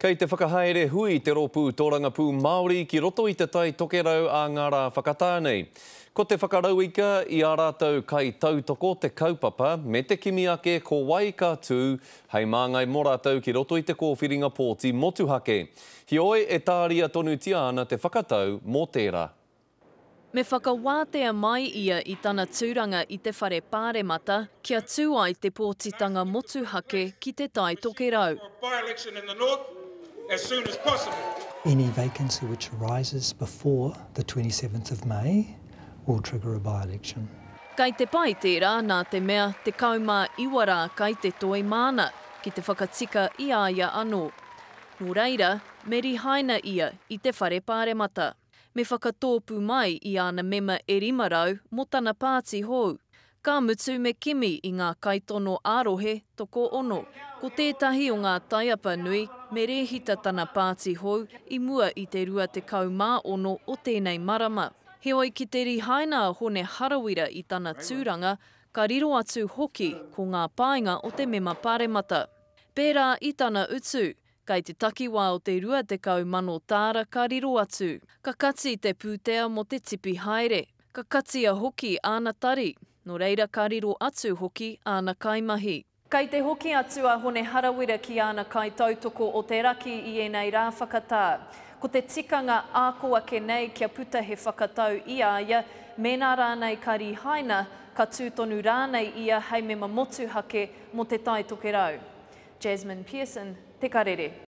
Kei te whakahaere hui te Rōpū Tōrangapū Māori ki roto i Te Tai Tokerau ā ngā rā whakatā nei. Ko te whakarauika i ā rātou kaitautoko te kaupapa me te kimi ake ko wai ka tū hei māngai mō rātou ki roto i te kōwhiringa pōti motuhake. Heoi e tāria tonutia ana te whakatau mō tērā. Me whakawātea mai ia i tana tūranga i te Whare Pāremata kia tū ai te pōtitanga motuhake ki Te Tai Tokerau. Any vacancy which arises before the 27th of May will trigger a by-election. Kai te pai tērā nā te mea 19 rā kai te toi māna ki te whakatika i a ia anō. Nō reira, me rihaina ia i te Whare Pāremata. Me whakatōpū mai i āna mema e 500 mō tana pāti hou. Ka mutu me kimi i ngā kaitono ā-rohe tokoono. Ko tētahi o ngā taiapa nui, me rēhita tana pāti hou i mua i te 26 o tēnei marama. Heoi ki te rihaina a Hone Harawira i tana tūranga, ka riro atu hoki ko ngā painga o te mema paremata. Pērā i tana utu, Kei te takiwā o te 20,000 tāra ka riro atu. Ka kati te pūtea mō te tipi haere. Ka katia hoki āna tari, nō reira ka riro atu hoki āna kaimahi. Kei te hoki atu a Hone Harawira ki āna kaitautoko o te raki i ēnei rā whakatā. Ko te tikanga āko ake nei kia puta he whakatau i a ia, mēnā rānei ka rihaina, ka tū tonu rānei ia hei mema motuhake mō Te Tai Tokerau. Jasmine Pearson, Te Karere.